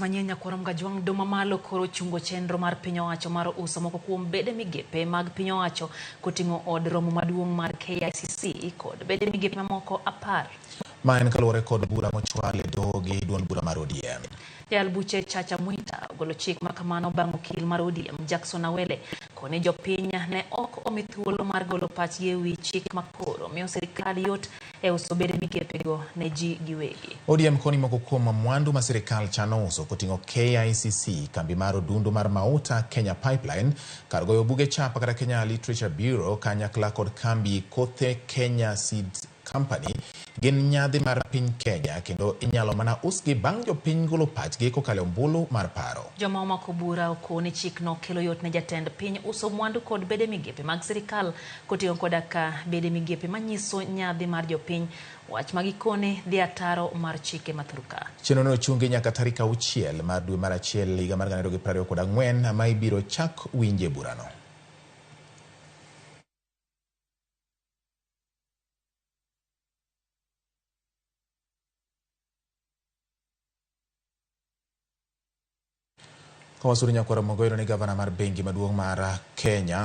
Manyien nyakwar Mgajwang' Doma malo koro chungo chenro mar piny owacho mar uso moko kuom bede migepe mag piny owacho koting'o od romo maduong' mar KICC kod bede migepe mamoko 10. Ma en kaluwore kod bura mochwal e doho gi duond bura mar ODM. Jayal buche Chacha Mwita ogolo chik makamano bang' okil mar ODM Jackson Awele koni jopiny ne ok omi thuolo mar golo pachgi e wi chik makoro miyo sirikal yot e uso bede migepego ne ji giwegi. ODM koni moko kuom mwandu ma sirikal chano uso koting'o KICC, kambi mar odundu mar mauta Kenya Pipeline, kar goyo buge chapa kata Kenya Literature Bureau kanyakla kod kambi kothe Kenya Seeds Company gin nyadhi mar piny Kenya kendo inyalo mana usgi bang' jopiny golo pachgi kokalo e ombulu mar paro. Joma omako bura okoni chikno kelo yot ne jatend piny uso mwandu kod bede migepe mag sirikal koting'o koda ka bede migepe manyiso nyadhi mar jopiny, wach ma gikone dhi ataro mar chike ma thurka. Chenrono ochungi nyaka tarik 6 mar dwe mar 1 higa mar 2024 ma ibiro chak winje burano. Kawasuru nyakwar Mogoiro ni gavana mar bengi maduong' mar Kenya.